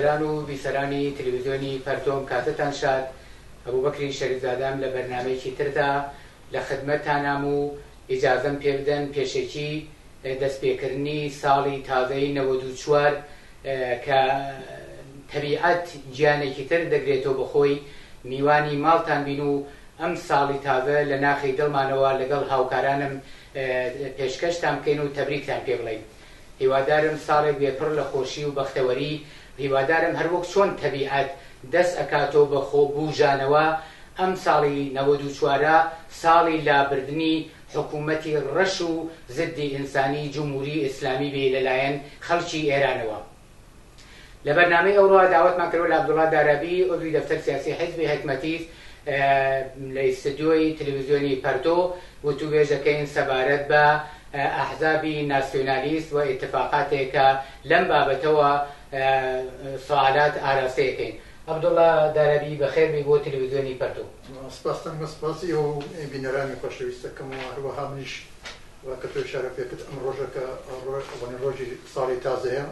بینەران و بیسەرانی تلویزیۆنی پەرتۆم کاتتان شاد، ئەبوبەکری شەریفزادەم لە بەرنامەیەکی تردا لە خدمەتتانام و ئیجازەم پێ بدەن پێشەکی دەستپێکردنی ساڵی تازەی 94 کە تەبیعەت گیانێکی تر دەگرێتەوە بە خۆی میوانی ماڵتان بین و ئەم ساڵی تازە لە ناخی دڵمانەوە لەگەڵ هاوکارانم پێشکەشتان بکەین و تەبریکتان پێ بڵێین. هیوادارم ساڵێک بێ پڕ لە خۆشی و بەختەوەری، هیوادارم هەر وەک چۆن تەبیعەت دەست ئەکاتۆ بە خۆ بوژانەوە، ئەم ساڵی 94ە ساڵی لابردنی حکوومەتی ڕەش و زدی ئینسانی جموری ئیسلامی بێ لە لایەن خەڵکی ئێرانەوە. لە بەرنامەی ئەوڕۆ داوەتمان کردوە لە عەبدوڵا دارابی عضوی دەفتەر سیاسی حیزبی حکمەتیست لە ئیستدیۆی تلویزیۆنی پەرتۆ وتووێژ دەکەین سەبارەت بە ئەحزابی ناسیۆنالیست و ئیتفاقاتێک کە لەم بابەتەوە سوالات ئاراستەیەکەین. عەبدوڵا دارابی بەخێر بێی بۆ تلویزیۆنی پەرتۆ. سپاستان بە سپاسی ئێوە و بینەرانی خۆشەویستەکەم و هەروەها منیش وەک کە تۆ ئیشارە پێ کرد ئەم ڕۆژە کە ئەوەنی ڕۆژی ساڵی تازەیە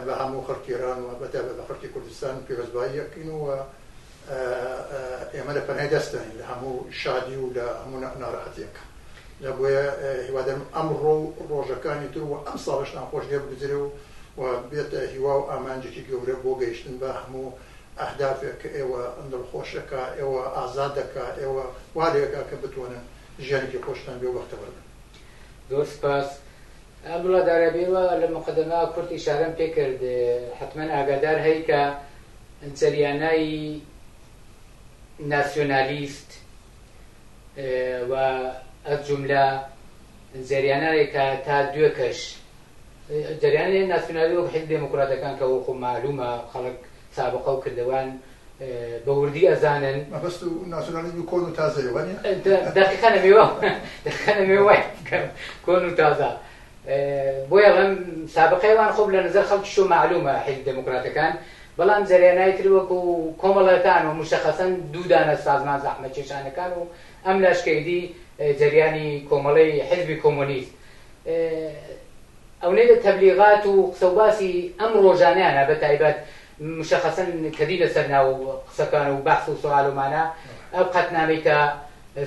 بە هەموو خەڵکی ئێران و بە تایبەت بە خەڵکی کوردستان پیرۆزبایی ئەکەین و ئێمە لە پەنای دەستداین لە هەموو شادی و لە هەموو ناڕەحەتیەک. جا بۆیە هیوادارم ئەمڕۆ و ڕۆژەکانی تر و ئەم ساڵەشتان خۆش لێ بگوزرێ و و بێتە هیوا و ئامانجێکی گەورە بۆ گەیشتن بە هەموو ئەهدافێک کە ئێوە دڵخۆش ئەکا، ئێوە ئازاد دەکا، ئێوە وا لێ ئەکا کە بتوانن ژیانێکی خۆشتان بێ و بەختەوەر بن. زۆر سپاس. عەبدوڵا دارابی ئێوە لە موقەدەمە کورت ئیشارەم پێ کرد، حەتمەن ئاگادار هەی کە جەریانای ناسیۆنالیست و ئەز جوملە جەریانایەک کە تا دوێکەش جەریانی ناسیۆنالی وەک حیزب دێموکراتەکان کە وەخۆ مالومە خەڵک سابقە و کردەوان بە وردی ئەزانن. مەبەست و ناسیۆنالیزمی کۆن و تازەیە وانیە؟ دەقیقەن ئەمەوێ دەقیقەن ئەمەوێ وای بکەم کۆن و تازە. بۆیە ئەڵێم سابقەی وان خۆ لە نظر خەڵکیشەوە مەعلومە حیزب دێموکراتەکان، بەڵام جەریانای تر وەکو کۆمەڵەکان و مشەخەسەن دوو دانە سازمان زەحمەتکێشانەکان و ئەم لاشکەی دی جەریانی کۆمەڵەی حیزبی کۆمۆنیست ئەونەی لە تەبلیغات و قسە و باسی ئەم ڕۆژانەیانە بە تایبەت مشەخەسەن کە دینە سەر ناو قسەکان و بەحس و سوال و مانا ئەو قەتنامەی کە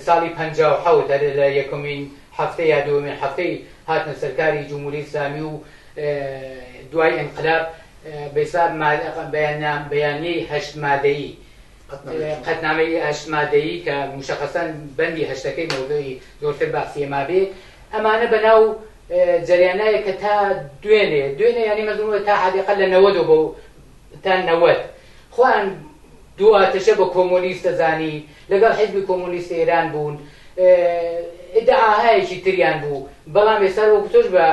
ساڵی 57 هەر لە یەکەمین هەفتە یا دووەمین هەفتەی هاتنە سەرکاری جمهوری ئیسلامی و دوای ئینقلاب بە حساب بەیانیەی هەشت مادەیی قەتنامەی هەشت مادەیی کە مشەخەسەن بەندی هەشتەکەی مەوزوعی زۆرتر باسی مابێ ئەمانە بەناو جەریانایە کە تا دوێنێ دوێنێ یانی مەزموونە تا حدیقە لە 90 بۆ تا 90 خۆیان دوو ئاتەشە بە کۆمۆنیست دەزانی لەگەڵ حیزبی کۆمۆنیست ئێران بوون ئیدعاهایەکی تریان بوو بەڵام ئێستا وەکو تۆش بە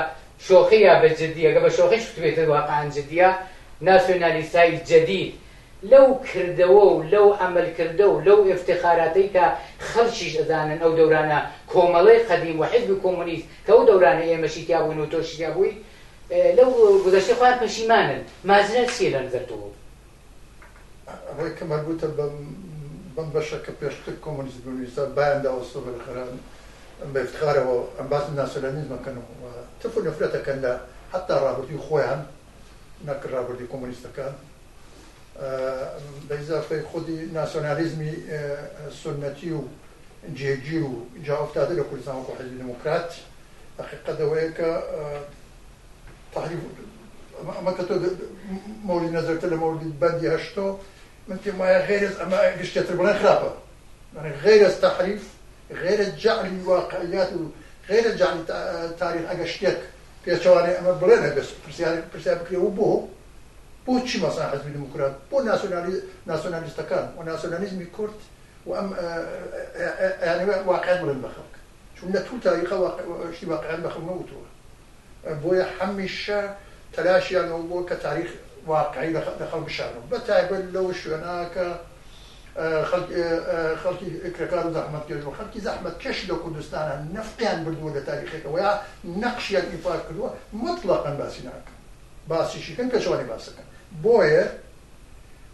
شۆخی یا بە جدی ئەگە بە شۆخیش وتبێتت واقعا جدیە ناسیۆنالیستای جەدید لەو کردەوە و لەو عەمەل کردە و لەو ئیفتخاراتەی کە خەڵکیش ئەزانن ئەو دەورانە کۆمەڵەی قەدیم و حیزبی کۆمۆنیست کە ئەو دەورانە ئێمەشی تیا بووین و تۆشی تیا بووی لەو گوزەشتەی خۆیان پەشیمانن ماجرا چیە لە نظر تۆ؟ ئەوەی کە مەربوتە بەم بەم بەشە کە پێشتر کۆمۆنیست بوون ئیستا بایان داوە سۆڤێتخەران بە ئیفتخارەوە ئەم باسی ناسیۆنالیزم ئەکەن و تف و نەفرەت ئەکەن لە حەتا ڕابردووی خۆیان نەک ڕابردووی کۆمۆنیستەکان بە ئیزافەی خودی ناسیۆنالیزمی سوننەتی و جێگیر و جا ئوفتادە لە کوردستان وەکوو حیزبی دێموکرات حەقیقەت ئەوەیە کە تحریف ئەمە کە تۆ مەولی نەزەرتە لە مەولی بەندی هەشتۆ من پێم وایە غەیرەز ئەمە گشتێتر بڵێن خراپە یعنی غەیرەز تحریف غەیرە جعلی واقعیات و غەیرە جعلی تاریخ ئەگە شتێک پێچەوانەی ئەمە بڵێن هەبێت پرسیار پرسیار بکرێ و بۆ بۆچی مەسەن حزبی دیموکرات بۆ ناسیۆنالی ناسیۆنالیستەکان و ناسیۆنالیزمی کورد و ئەم یعنی واقعیت بڵێن بە خەڵک چون لە توو تاریخە شتی واقعیان بە خەڵک نەوتووە بۆیە هەمیشە تەلاشیان ئەوە بووە کە تاریخ واقعی لە خەڵک بشارنەوە بە تایبەت لەو شوێنە کە خەڵکی کرێکار و زەحمەتکێش و خەڵکی زەحمەتکێش لە کوردستانە نەفعیان بردووە لە تاریخێکەوە یا نەقشیان ئیفا کردووە موتڵەقەن باسی ناکەن باسیشی کەن پێچەوانەی باسەکەن بۆیە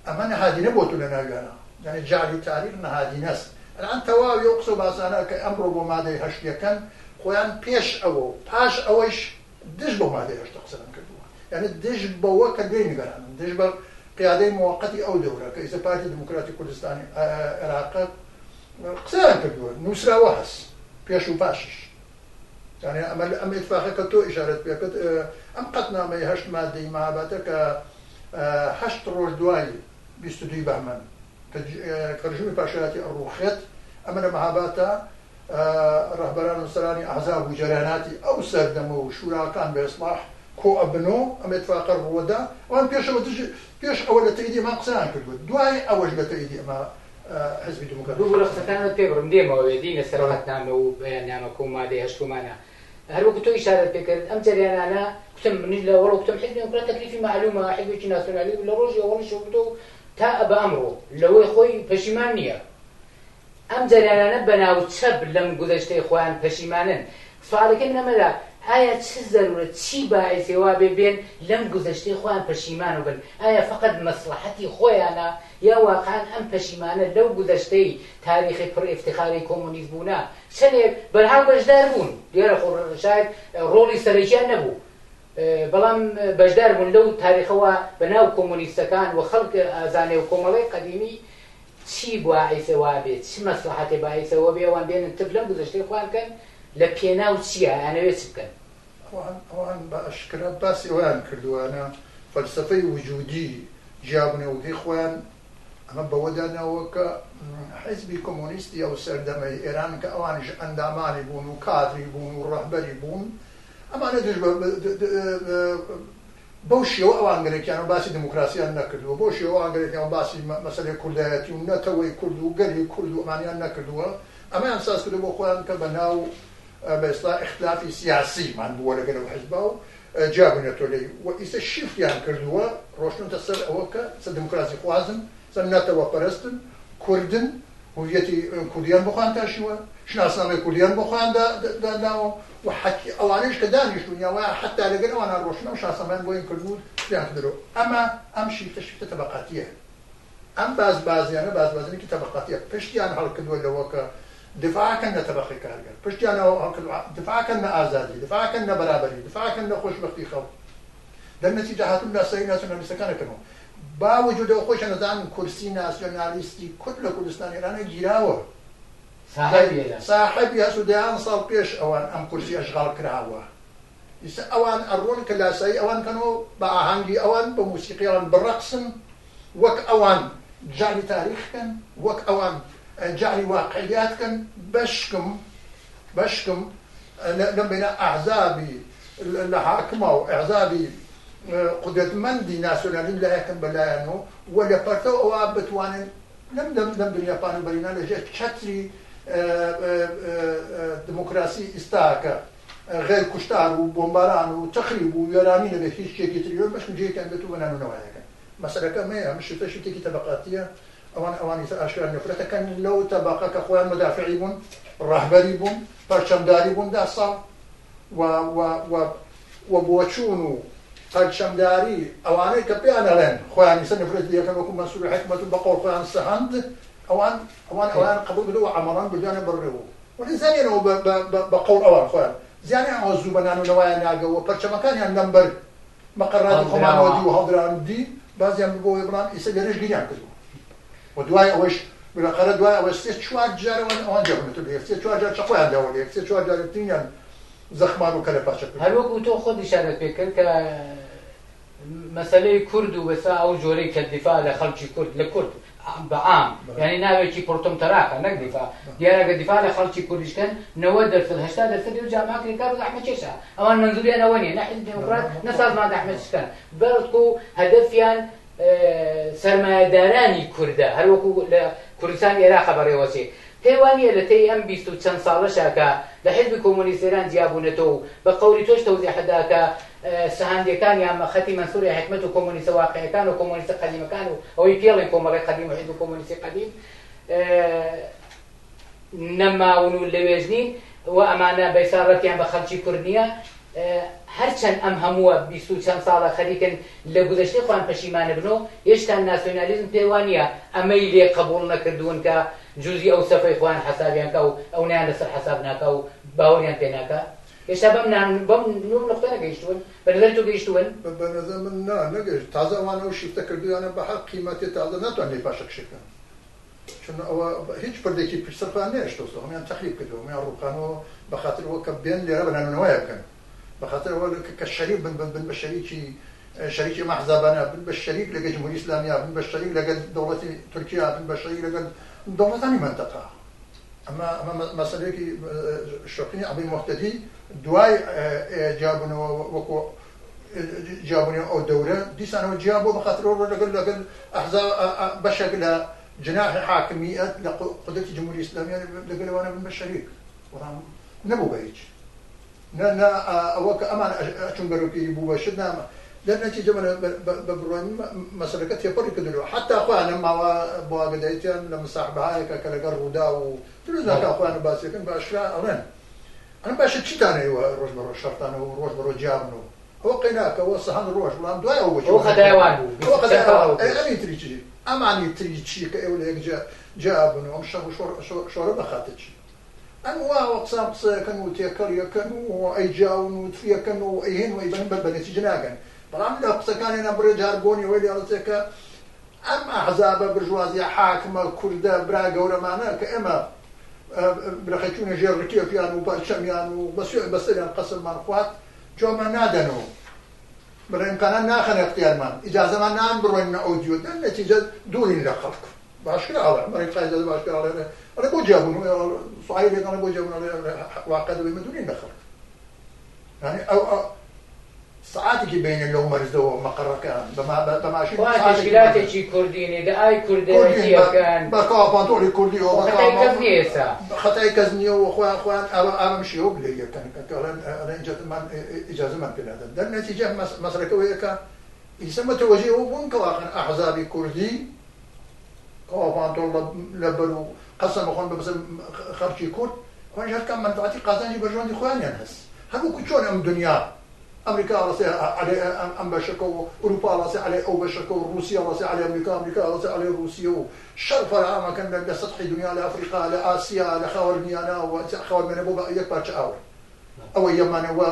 ئەمە نەهادینە بۆ تو لە ناویانە یعنی جعلی تاریخ نەهادینەس الان تەواوی ئەو قسە و باسانە کە ئەمڕۆ بۆ مادەی هەشتیەکەن خۆیان پێش ئەوە و پاش ئەوەیش دژ بەو مادەی هەشتە قسەیان کردووە یعنی دژ بەوە کە لێی نیگەرانن دژ بە قیادەی موەقەتی ئەو دەورە کە ئیستا پارتی دیموکراتی کوردستانی عێراق قسەیان کردووە، نووسراوە هەس پێش و پاشیش. یانی ئەمە ئەم ئیتفاقە کە تۆ ئیشارەت پێ کرد، ئەم قەتنامەی هەشت مادەی مەهاباتە کە هەشت ڕۆژ دوای 22ی بەهمەن کە کە ڕژیمی پاشایەتی ئەڕووخێت، ئەمە لە مەهاباتە ڕەهبەران و سەرانی ئەحزاب و جەریاناتی ئەو سەردەمە و شوراکان بە ئیسڵاح کۆ ئەبنۆ، ئەم ئیتفاقە ڕووەدا. ئەوان پێشەوە دژ پێش ئەوە لە تەئیدی ئەمان قسەیان کردووە، دوای ئەوەش لە تەئیدی ئەمە حزبی دیموکرات. ببورە قسەکانت پێ بڕم، دێمەوە وێ دینە سەر قەتنامە و بەیاننامەکە و مادەی هەشت و مانە. هەر وەکو تۆ ئیشارەت پێ کرد ئەم جەریانانە کوتم منیش لە ئەوەڵەوە کوتم حزبی دیموکرات تەکلیفی مەعلومە، حزبێکی ناسیۆنالی لە ڕۆژی ئەوەڵیشەوە بووتەوە و تا بە ئەمڕۆ لەوەی خۆی پەشیمان نییە. ئەم جەریانانە بەناو چەپ لەم گوزەشتەی خۆیان پەشیمانن. سوالەکەی من ئەمەیە ئایا چ زەرورەت چی باعیسێ وابێ بێن لەم گوزەشتەی خۆیان پەشیمانو بن؟ ئایا فەقەت مەسڵەحەتی خۆیانە یا واقعەن ئەم پەشیمانە لەو گوزەشتەی تاریخی پڕ ئیفتخاری کۆمۆنیست بوونە چەنێک بەرحاڵ بەشدار بوون؟ دیارە خۆ شاید ڕۆڵی سەرەکیان نەبوو بەڵام بەشدار بوون لەو تاریخەوە بەناو کۆمۆنیستەکان و خەڵک ئازانێ و کۆمەڵەی قەدیمی چی باعیسە وابێ چ مەسڵەحەتێ باعیسە وەبێ ئەوان بێنن تف لەم گوزەشتەی خۆیان بکەن لە پێناو چیا ئەیانەوێ چ بکەن؟ ئەوان ئەوان بە ئاشکرا باسی ئەوەیان کردووە نا فەلسەفەی وجودی جیابوونەوەکەی خۆیان ئەمە بەوە داناوە کە حیزبی کۆمۆنیستی ئەو سەردەمەی ئێران کە ئەوانیش ئەندامانی بوون و کادری بوون و ڕەهبەری بوون ئەمانە دژ بە بەو شێوە ئەوان گەلێکیان و باسی دموکراسیان نەکردووە، بەو شێوە ئەوان گەلێکیان و باسی مەسەلەی کوردایەتی و نەتەوەی کورد و گەلی کورد و ئەمانیان نەکردووە، ئەمەیان ساز کردووە بۆ خۆیان کە بە ناو بە ئیسڵاح ئیختلافی سیاسی مان بووە لەگەل ئەو حیزبا و جیا بووینەتەوە لێی و ئیستا شیفتیان کردووە ڕۆشتوونەتە سەر ئەوە کە سە دموکراسی خوازن، سە نەتەوە پەرستن، کوردن، هویەتی کوردیان بۆ خۆیان تاشیوە، شناسنامەی کوردیان بۆ خۆیان داناوە و حەتی ئەوانەیش کە دانیشتوون یا وایە حەتا لەگەل ئەوانە ڕۆشتن ئەو شناسنامەیان بۆ ین کردن و تریان کردەوە. ئەمە ئەم شیفتە شیفتە تەبەقاتییە. ئەم بازبازیانە بازبازییەکی تەبەقاتییە. پشتیان هەڵکردووە لەوە کە دفاع کەن لە تەبەقەی کارگەر، پشتیان هەڵکردووە دفاع کەن لە ئازادی، دفاع کەن لە بەرابەری، دفاع کەن لە خۆشبەختی خەڵک. دەرنەتیجە هاتوون لاسایی ناسیۆنالیستەکان ئەکەنەوە. با وجودەوە خۆیشیان دەزانن کورسی ناسیۆنالیستی کورد لە کوردستانی ئێرانە گیراوە. ساحێبی هەس و دەیان ساڵ پێش ئەوان ئەم کورسی ئەشغاڵ کراوە. ئیستا ئەوان ئەڕۆن کە لاسایی ئەوان کەن و بە ئاهەنگی ئەوان بە موسیقی ئەوان بڕەقسن، وەک ئەوان جەعلی تاریخ کەن، وەک ئەوان جەعلی واقعیات کەن، بەشکم بەشکم لەم بەینە ئەحزابی لە حاکمە و ئەحزابی قودرەتمەندی ناسیۆنالیزم لایەکن بە لایەن و و لە پەرتەو ئەوە بتوانن لەم لەم دنیا پان و بەرینە لە ژێر چەتری دموکراسی ئیستاکە غێر کوشتار و بۆمباران و تەخریب و وێرانی نەبێت هیچ شتێکی تری بەشکم جێیەکیان بێت و بە نان و نەوایەکەن. مەسەلەکە ئەمەیە، ئەم شتە شتێکی تەبەقاتییە، ئەوان ئەوانی تر ئاشکرا نەفرەتەکەن لەو تەبەقە کە خۆیان مدافعی بوون، ڕەهبەری بوون، پەرچەمداری بوون ده ساڵ و و و و بۆچوون و پەرچەمداری ئەوانەی کە پێیان ئەڵێن خۆیان ئیستا نەفرەتی لێکەن وەکو مەنسوور حیکمەت و بەقەوڵ خۆیان سەهەند ئەوان ئەوان ئەویان قبوڵ کردووە و عەمەڵەن بردویانە بەڕێوە وەلی زانیانەوە بە بە بە بە قەوڵ ئەوان خۆیان زیانیان ئەوە زوو بە نان و نەوایان ناگە و پەرچەمەکانیان لەمبەر مەقەڕاتی خۆمانەوە هەڵدراوە. دی و هەڵدراون دی بازیان ببۆ وێ بڵام ئیسە لێرەش گیریان کردووە و دوای ئەوەش بالاخرە دوای ئەوەش سێ چوار جار ئەوان ئەوان جێبوونەتە لە یەک سێ چوار جار چەقۆیان داوە لە یەک سێ چوار جار یەکتریان زەخمار و کەلەپاچە هەر کردووە. وەکوو تۆ خۆت ئیشارەت پێ کرد کە مەسەلەی کورد و بەسا ئەو جۆرەی کە دیفاع لە خەڵکی کورد لە کورد بە عام یانی ناوێکی پڕتومتەراقە نەک دیفاع دیارە گەر دیفاع لە خەڵکی کوردیش کەن 90% 80% ئەو جامعە کرێکار و زەحمەتکێشە ئەوان مەنزوریان ئەوە نییە نە حیزب دێموکرات نە سازمان زەحمەتکێشەکان بەڵکو هەدەفیان سەرمایەدارانی کوردە هەروەکو لە کوردستانی ئێراقە بەڕێوەچێ پێی وا نییە لە تەی ئەم بیست و چەند ساڵەشا کە لە حیزبی کۆمۆنیست ئێران جیا بوونەتەوە و بە قەولی تۆش تەوزیحت دا کە سەهەندیەکان یان خەتی مەنسووری حیکمەت و کۆمۆنیستە واقعیەکان و کۆمۆنیستە قەدیمەکان و ئەوەی پێڵێن کۆمەڵەی قەدیم و حیزب کۆمۆنیستی قەدیم نەماون و لەوێش نین و ئەمانە بەیسا ڕەتیان بە خەڵکی کورد نییە هەرچەند ئەم هەمووە بیست و چەند ساڵە خەریکن لە گوزەشتەی خۆیان پەشیمانە بن و هێشتا ناسیۆنالیزم پێ وا نییە ئەمەی لێ قەبووڵ نەکردوون کە جوزی ئەو سەفەی خۆیان حەسابیان کا و ئەونەیان لەسەر حەساب ناکا و باوەڕیان پێ ناکا. هێشتا بەم نان بەم نقطە نەگەیشتوون؟ بە نظر تۆ گەیشتوون؟ بە نظر من نا، نەگەیشت. تازە ئەوانە ئەو شیفتە کردویانە بە هەر قیمەتێ تازە ناتوانن لێی پاشەکشێ بکەن، چون ئەوە هیچ پردێکی سەر خۆیان نەهێشتۆسەوە، هەموویان تەخریب کردووە، هەموویان ڕووخانەوە بە خاتر ئەوە کە بێن لێرە بە نانونەوەیە بکەن، بە خاتر ئەوە کە شەریک بن بن بە شەریکی شەریکی ئەم ئەحزابانە بن، بە شەریک لەگەل جمهوری ئیسلامیا بن، بە شەریک لەگەل دەوڵەتی تورکیا بن، بە شەریک لەگەل دەوڵەتانی مەنتەقە. ئەمە ئەمە مەسەلەیەکی شۆقینی عەبدی موهتەدی دوای جیابوونەوە وەکو جیابوونەوە ئەو دەورە دیسانەوە جیا بووە بە خاتر ئەوە لەگەل لەگەل ئەحزاب بەشێک لە جناحی حاکمیەت لە قودرەتی جمهوری ئیسلامیە لەگەل ئەوانە بن بە شەریک، بەڵام نەبوو بە هیچ. نا نا ئەوە کە ئەمان ئەچوون بەرەو پیری بوو بە شت نا دەر نەتیجە بە بڕوای من مەسەلەکە تێپەڕی کردووە حەتا خۆیان ئەم ماوە بۆ ئاگەداریتیان لە مساحبەهایەکە کە لەگەڵ ڕووداو و تلویزیۆنەکان خۆیان باسیەکەن بە ئاشکرا ئەڵێن ئەم باشە چیتانە ئێوە ڕۆژ بە ڕۆژ شەڕتانە و ڕۆژ بە ڕۆژ جیابن و ئەوە قەیناکە ئەوە سەهەند ڕۆژ بەڵام دوای ئەوە بۆچی ئەوە خەتای ئەوان بوو ئەوە 24 خەتای ساڵ ئەوان ئەوە ئەی پێش. ئەمی تری چی ئەمانی تری چی کە ئێوە لە یەک جیا جیابن و ئەم شەڕ و شۆڕ شۆڕە بە خاتر چی؟ ئەم وا قسان قسەکەن و تێکەڵ یەکەن و ئەیجاون و تفیەکەن و ئەیهێن و ئەیبەن بە نەتیجە ناگەن. بەڵام لە قسەکانیانە بڕێ جار بۆنی ئەوەی لێ هەڵەچێ کە ئەم ئەحزابە برژوازیە حاکمە کوردە برا گەورەمانە کە ئێمە برەخەچوونە ژێر ڕکێفیان و پەرچەمیان و بەسەریان قەسەممان خوارد جوابمان نادەنەوە، بڕێ ئیمکانات ناخەنە اختیارمان، ئیجازەمان نان بڕۆینە ئەو دیو، دەر نەتیجە دوورین لە خەڵک. باشکرا ئەڵێ مەڕی قایدە باشکرا ئەڵێ ئەڵێ بۆ جیابوون سوعای لێ ئەڵێ بۆ جیابوون ئەڵێ واقع دەبێ مە دوورین لە خەڵک. یعنی ئەو سەعاتێکی بینە لەو مەرزەوە مەقەڕەکان بە ماشین خۆیان تەشکیلاتێکی کوردین ئیدعای کوردایەتیەکەن. بە کاوە پانتۆڵی کوردی و خەتای کەس نییە ئێستا. خەتای کەس نییە و خۆیان خۆیان ئاوە مشیەوە گلەیی ئەکەن کە ئەڵێن ئەڵێن ئیجازەمان پێ نادەن. دەر نەتیجە مەسەلەکە ئەوەیە کە ئیسە متوەجه ئەوە بوون کە واقعا ئەحزابی کوردی کاوە پانتۆڵ لەبەر و قەسەم بخۆن بە بەسەر خەڵکی کورد ئەوانیش هەر کام مەنفعەتی قازانجی بەرژەوەندی خۆیانیان هەس. هەر وەکو چۆن ئەم دنیا ئەمریکا ئەڵەسێ عەلەی ئەم بەشەکە و ئوروپا ئەڵەسێ عەلەی ئەو بەشەکە و ڕوسیە ئەڵەسێ عەلەی ئەمریکا، ئەمریکا ئەڵەسێ عەلەی ڕوسیە و شەڕ فەراهەم ئەکەن لە سەتحی دنیا، لە ئەفریقا، لە ئاسیا، لە خاوەرمیانە و خاوەرمیانە بۆ بە یەک پارچە ئاور. ئەوە یەمەن، ئەوە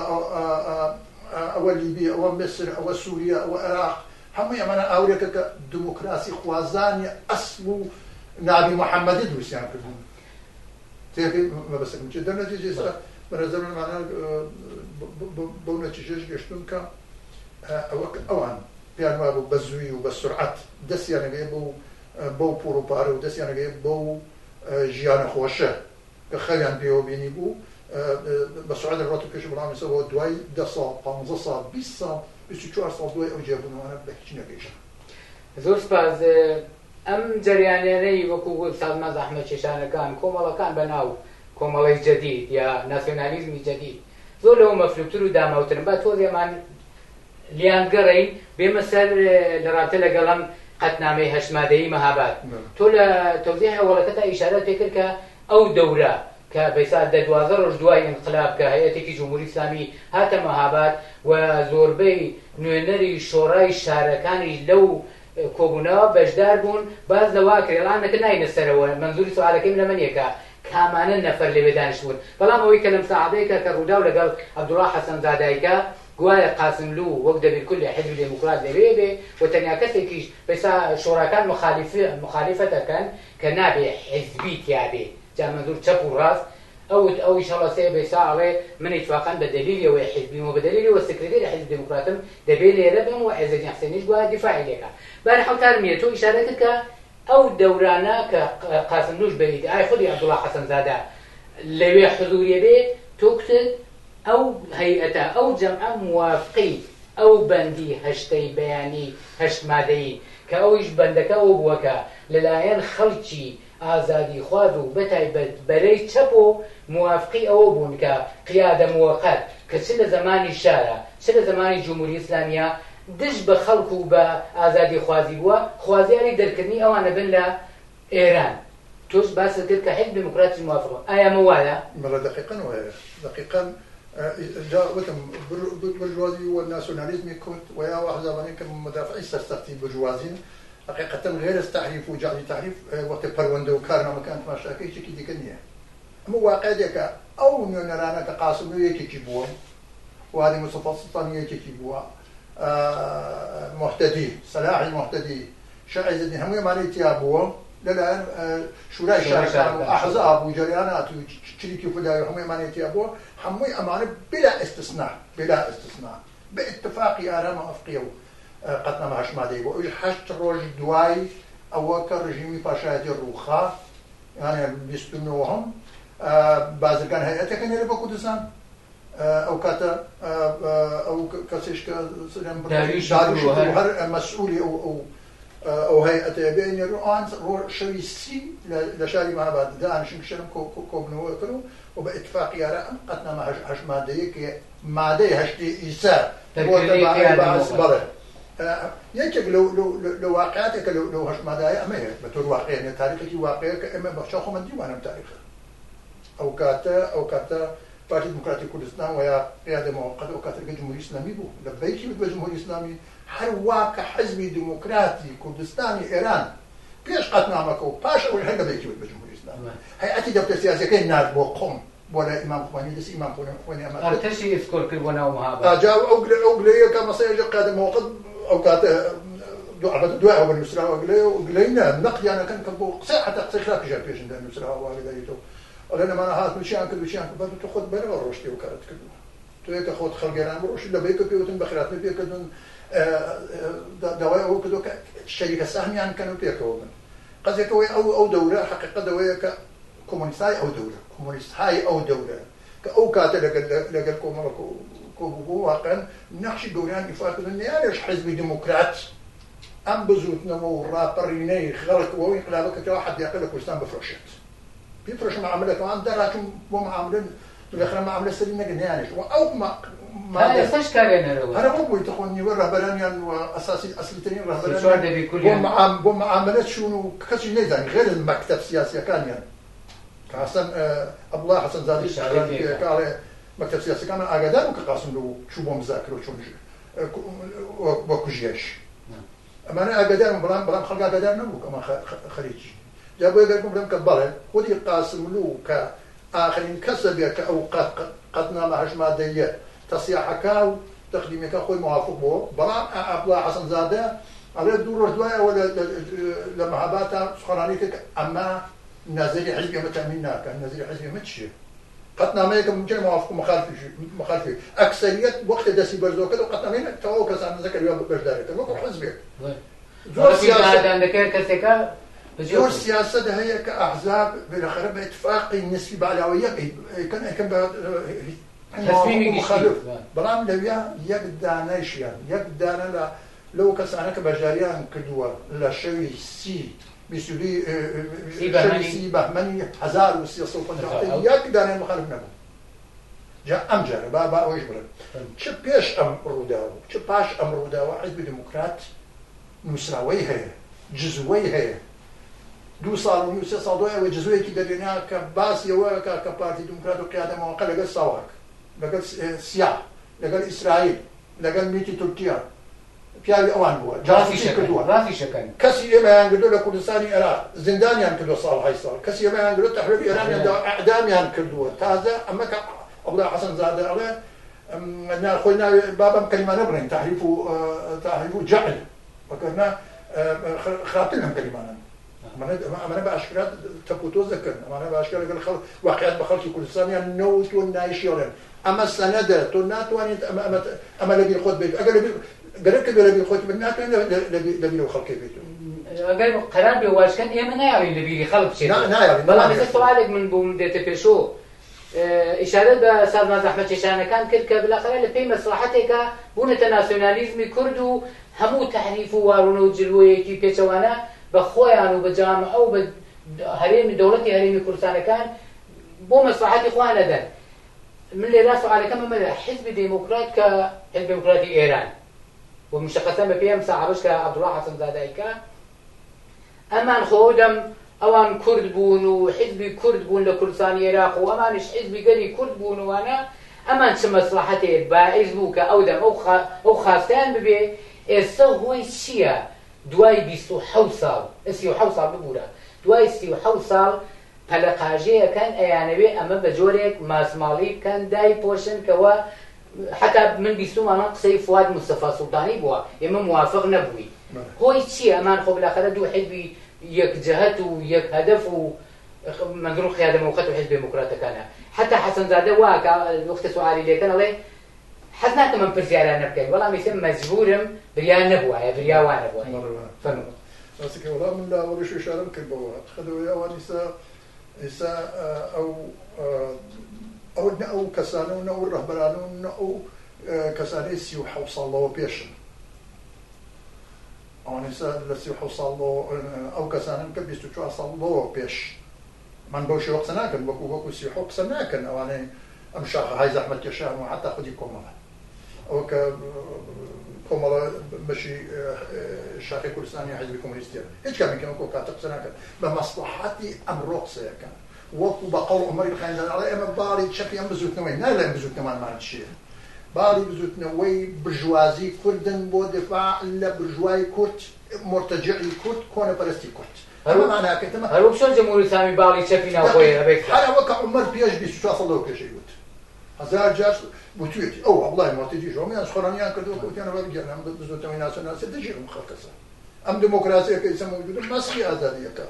ئەوە لیبی، ئەوە میسر، ئەوە سوریە، ئەوە عێراق، هەمووی ئەمانە ئاورێکە کە دموکراسی خوازانی ئەسڵ و نابی محەممەدی دروستیان کردوون. تێگەی مەبەستەکەم چیە؟ دەر نەتیجە ئێستا بە نەزەر من مانا بەو نەتیجەش گەشتوون کە ئەوە کە ئەوان پێیان وابوو بە زووی و بە سورعەت دەستیان ئەگەیە بەو بەو پووڵ و پارە و دەستیان ئەگەیە بەو ژیانە خۆشە کە خەویان پێوە بینی بوو بە سورعەت دەڕواتە پێش، بەڵام ئێستا بۆ دوای 10 ساڵ، 15 ساڵ، 20 ساڵ، 24 ساڵ دوای ئەو جیابوونەوانە بە هیچ نەگەیشتن. زۆر سپاس. ئەم جەریانانەی وەکو سازمان زەحمەتکێشانەکان، کۆمەڵەکان بە ناو کۆمەڵەی جەدید یا ناسیۆنالیزمی جەدید زۆر لەوە مەفلوکتر و داماوترن. با تۆزێ ئەمان لیان گەڕێین بێمە سەر لە ڕابتە لەگەڵ ئەم قەتنامەی هەشت مادەیی مەهاباد. تۆ لە تەوزیحی ئەوەڵەکەتا ئیشارەت پێ کرد کە ئەو دەورە کە بەیسا دە دوازدە ڕۆژ دوای ئینقلاب کە هەیئەتێکی جمهوری ئیسلامی هاتە مەهاباد و زۆربەی نوێنەری شۆڕای شارەکانیش لەو کۆبوونەوە بەشدار بوون، باس لەوە ئەکرێ ئەڵان نەکە ناینە سەرەوە مەنزوری سوالەکەی من ئەمە نیە کە کامانە نەفەر لەوێ دانیشتبوون بەڵام ئەوەی کە لە مساعدەیەکە کە ڕووداو لەگەڵ عەبدوڵا حەسەن زادایکە گوایە قاسملوو وەک دەبیرکولی حیزبی دێموکرات لەوێ بێ و تەنیا کەسێکیش بەیسا شۆڕاکان مخالیفەت ئەکەن کە نابێ حیزبی تیا بێ جا مەنزور چەپ و ڕاست ئەوت ئەویش هەڵەسێ بەیسا ئەڵێ من ئیتفاقەن بە دەلیلی ئەوەی حیزبیم و بە دەلیلی ئەوە سکرتێری حیزبی دێموکراتم دەبێ لێرە بم و عێزەدین حسێنیش گوایە دیفاعی لێکا. بارحاڵ کارم نییە تۆ ئیشارەت کرد کە ئەو دەورانە کە قاسملووش بە ئیدعای خودی عەبدوڵا حەسەنزادە لەوێ حزووری بێ تۆ کوتت ئەو هەیئەتە ئەو جەمعە موافقی ئەو بەندی هەشتەی بەیانی هەشت مادەیی کە ئەویش بەندەکە ئەوە بووە کە لەلایەن خەڵکی ئازادیخواز و بەتایبەت بەرەی چەپ و موافقی ئەوە بوون کە قیادە موەقەت کە چ لە زەمانی شارا چ لە زەمانی جمهوری ئیسلامییا دژ بە خەڵک و بە ئازادیخوازی بووە خوازیاری دەرکردنی ئەوانە بن لە ئێران. تۆش باست کرد کە حیزب دێموکراتیش موافق بوو. ئایا ئەمە وایە؟ بەڵێ دەقیقەن وایە. دەقیقەن جا وتم برجوازی و ناسیۆنالیزمی کورد و یا ئەو ئەحزابانەی کە مودافعی سەرسەختی برجوازین حقیقەتەن غێر از تحریف و جعلی تحریف وەختێ پەروەندە و کارنامەکان تماشا ئەکەی هیچێکی دیکە نییە. ئەمە واقعێکە ئەو نوێنەرانە کە قاسملوو یەکێکی بووە، وادی مستەفا سوڵتانی یەکێکی بووە، موهتەدی، سەلاحی موهتەدی، شێخ عیزەدین هەموو ئەمانەی تیا بووە لەلایەن شورای شارەکان و ئەحزاب و جەریانات و چریکی فدایی و هەموو ئەمانەی تیا بووە، هەمووی ئەمانە بلا استثناء بلا استثناء بە ئیتفاقی ئارا موافقیە و قەتنامە هەشت مادەی بوو، ئەویش هەشت ڕۆژ دوای ئەوە کە ڕژیمی پاشایەتی ڕووخا، یانێ 29 بازرگان هەیئەتەکە نێرە بۆ کوردستان. ئەو کاتە ئەو کەسیش کە داریوش هەر مەسئولی ئەو ئەو ئەو هەیئەتەیە بێ نێرو ئەوان شەوی 30 لە شاری مەهاباد دانیشن شەرم کۆبنەوە کەن و بە ئیتفاقی یارا ئەم قەتنامە هەشت مادەیە کە مادەی هەشتی ئیسا بەڵێ یەکێک لە واقعاتێکە لەو هەشت مادایە ئەمەیە بە تۆر واقعیە تاریخێکی واقعیە کە ئێمە بەخچاو خۆمان دیوانم تاریخە. ئەو کاتە ئەو کاتە پارتی دیموکراتی کوردستان و یا قیادە موقت ئەو کاتە لەگەڵ جمهوری ئیسلامی بوو، لە بەیکی بوو بە جمهوری ئیسلامی، هەر وا کە حزبی دیموکراتی کوردستانی ئێران پێش قەتنامەکە و پاش ئەوەی هەر لە بەیکی بوو بە جمهوری ئیسلامی، هەیئەتی دەفتەر سیاسیەکەی نارد بۆ قوم بۆ لای ئیمام خومەینی، دەستی ئیمام خومەینی ئەمە کرد. ئەرتەشی ئیسکۆر کرد بۆ ناو مهاباد. جا ئەو گلە ئەو گلەیە کە مەسەلەن ئێژێ قیادە موقت ئەو کاتە دوای ئەوە نووسراوە گلەیە و گلەی نا نەقدیان ئەکەن کە بۆ قسەی حەتا قسەی خراپیشیان پێشن نووسراوە وا لەدایتەوە ئەڵێن ئەمانە هاتن و چیان کرد و چیان کرد، بەس تۆ خۆت بەرەوە ڕۆشتی ئەو کارەت کردووە، تۆیە کە خۆت خەڵگێران بڕۆشتی لە بەیکە پێ وتن بەخێرهاتنت پێ کردن، داوای ئەوە کردووە کە شەریکە سەهمیان کەن و پێکەوە بن. قەزیەکە ئەوەیە ئەو ئەو دەورە حەقیقەت ئەوەیە کە کۆمۆنیستهای ئەو دەورە کۆمۆنیستهای ئەو دەورە کە ئەو کاتە لەگەل لەگەل کۆمەڵە کۆبوو واقعەن نەخشی گەورەیان ئیفا کردن، نەیانێش حیزبی دیموکرات ئەم بزووتنەوە و ڕاپەڕینەی خەڵک و ئەو ئینقلابە کە کراوە حەدیەقە لە کوردستان بفرۆشێت. بیفرۆشە معاملەکەوان دەراچوون بۆ معاملە بالاخره معاملە سەری نەگرت نەیانێشت و ئەو تا ئێستاش کاریان هەر ئەوەیە. هەر ئەوە بووی تخۆ نیوە ڕەهبەرانیان و ئەساسی ئەسلیترین سێ چوار ڕەهبەرانیان دەبی بۆ کولیان. معام بۆ معاملە چوون و کەسیش نەیزانی غێر از مەکتەب سیاسیەکانیان کە حەسەن عەبدوڵا حەسەن زادەی ئیشارەی سوخەنرانی پێ پێ کا. کە ئەڵێ مەکتەب سیاسیەکانمان ئاگادار بوو کە قاسملوو چوو بۆ مزاکرە و چۆن بۆ کوژیایش ئەمانە ئاگادار بوون بەڵام بەڵام خەڵک ئاگادار نەبوو کە ئەمان خەریکی جا بۆیە گەر بڵێم کە بەڵێ خودی قاسملوو کە ئاخرین کەسە بێ کە ئەو قەتنامە هەشت مادەییە تەسیحەکا و تەقدیمەکە خۆی موافق بۆ، بەڵام عەبدوڵا حەسەنزادە ئەڵێ دوو ڕۆژ دوای ئەوە لە مەهاباتا سوخەنرانی کرد کە ئەمە نەزەری حیزبی ئەمە تەئمین ناکا، نەزەری حیزبی ئەمە چییە؟ قەتنامەیەکە ممکنە موافق و مخالفیش مخالفی ئەکسەریەت وەختێ دەستی بەرزەوە کرد ئەو قەتنامەیە تەواو کەسانە زەکەریا بەشدارەکەن وەکوو حیزبێک. زۆر سیاسەت کەسێکە زۆر سیاسەت هەیە کە ئەحزاب بالاخره بە ئیتفاقی نسبی بە علاوە یەک ئەیکەن ئەیکەن بە تەسمیمی گشتی. بەڵام لەویا یەک دانەیشیان یەک دانە لە لەو کەسانە کە بەشداریان کردووە لە شەوی 30 22 شەوی 30 بەهمەنی 1357 یەک دانەیان مخالف نەبوو. جا ئەم جارە با با ئەوەیش بڵێم چ پێش ئەم ڕووداوە و چ پاش ئەم ڕووداوە حیزبی دێموکرات نووسراوەی هەیە، جزوەی هەیە. دوو ساڵ و نیو سێ ساڵ دوای ئەوە جزوەیەکی دەرهێنا کە باسی ئەوە ئەکا کە پارتی دیموکرات و قیادە مەوقع لەگەل ساواک، لەگەل سیا، لەگەل ئیسرائیل، لەگەل میتی تورکیا پیاوی ئەوان بووە، جاسوسی کردووە. کەسی ئێمەیان گرتووە لە کوردستانی عێراق، زیندانیان کردووە ساڵهای ساڵ، کەسی ئێمەیان گرتووە تەحویل ئێرانیان داوە، ئیعدامیان کردووە. تازە ئەمە کە عەبدوڵا حەسەنزادە ئەڵێ نا خۆی ناوێ با بەم کەلیمانە بڵێین تحریف و تحریف و جعل وەگەرنا خراپتر لەم کەلیمانەن. ئەمانە بە ئاشکرا تەپ و تۆز دەکەن، ئەمانە بە ئاشکرا لەگەڵ خەڵک واقعیت بە خەڵکی کوردستانیان نەوتووە نایشێڵێن. ئەمە سەنەدە، تۆ ناتوانیت ئەمە ئەمە ئەمە لەبیر خۆت بێت، ئەگەر لەبیر گەرەکت بێ لەبیر خۆت بێت ناتوانیت لەبیر ئەو خەڵکەی بێت. ئەگەر قەرار بێ واش کەن ئێمە نایەڵین لەبیری خەڵک بچێتەوە. بەڵام ئێستا سوالێک من بۆم دێتە پێشۆ، ئیشارەت بە سازمان زەحمەتکێشانەکان کرد کە بالاخرە لە پێی مەسڵەحەتێکا بوونەتە ناسیۆنالیزمی کورد و هەموو تەحریف و وارونە و جلوەیەکی پێچەوانە بە خۆیان و بە جامعە و بە هەرێمی دەوڵەتی هەرێمی کوردستانەکان بۆ مەسڵەحەتی خۆیان ئەدەن. من لێرا سوالەکەم ئەمەیە حیزبی دێموکرات کە حیزبی دێموکراتی ئێران و مشەخەسەن بە پێی ئەم ساحەبەش کە عەبدوڵا حەسەنزادە ئەیکا ئەمان خۆ ئەو دەم ئەوان کورد بوون و حیزبی کورد بوون لە کوردستانی ئێراق و ئەمانیش حیزبی گەلی کورد بوون و وانە، ئەمان چ مەسڵەحەتێ باعیس بوو کە ئەو دەم ئەو ئەو خاستەیان ببێ، ئێستە هۆی چییە دوای 27 ساڵ، 37 ساڵ ببوورە، دوای 37 ساڵ پەلەقاژێ ئەکەن ئەیانەوێ ئەمە بە جۆرێک ماسماڵی بکەن دایپۆشن کەوا حەتا من بیستومە ئەمە قسەی فواد مستەفا سوڵتانی بووە ئێمە موافق نەبووین هۆی چییە ئەمان خۆ بلاخەرە دوو حیزبی یەک جەهەت و یەک هەدەف و منظور قیادە موقت و حیزب دێموکراتەکانە حەتا حەسەنزادە وا ئەکا وەختە سوئالی لێکەن ئەڵێ حەز ناکەم ئەم پرسیارانە بکەین بەڵام ئیتر مەجبورم بریا نەبوایە بریا وا نەبوایە فەرموو. ڕاستەکەی وەڵا من لە ئەوەڵیش ئیشارەم کرد بەوە خەدەوەی ئەوان ئیسا ئیسا ئەو ئەو نە ئەو کەسانە و نە ئەو ڕەهبەرانە و نە ئەو کەسانەی 37 ساڵ لەوە پێشن ئەوان ئیسا لە 37 ساڵ ئەو کەسانن کە 24 ساڵ لەوە پێش من بەو شێوە قسە ناکەن وەکو وەکو 37 قسە ناکەن ئەوانەی ئەم شاخەهای زەحمەتکێشان و حەتا خودی کۆمەڵە ئەوە کە کۆمەڵە بەشی شاخی کوردستانی حیزبی کۆمۆنیستیە هیچ کامێکیان وەکو کاتە قسە ناکەن بە مەسڵەحەتی ئەمڕۆ قسەیەکەن وەکو بە قەوڵ عومەری خانزادە ئەڵێ ئێمە باڵی چەپی ئەم بزوتنەوەی ناڵێن بزوتنەوەمان چییە باڵی بزوتنەوەی برژوازی کوردن بۆ دفاع لە برژوای کورد مورتەجعی کورد کۆنەپەرستی کورد ئەمە ماناکەی تەمە هەروەک چۆن جمهوری ئیسلامی باڵی چەپی ناوخۆی هەبێت هەر ئەوە کە عومەر پێش 24 ساڵ لەوە پێش ئەیوت هەزار جار وتویەتی ئەو عەبدوڵای موهتەدیش هەموویان سخۆرانیان کردووە کە وتیانە بابی گیان ئەم بزوتنەوەی ناسیۆنالیستە دژی ئەم خەڵکەسە ئەم دێمۆکراسیە کە ئیستا مەوجودە مەسخی ئازادیەکە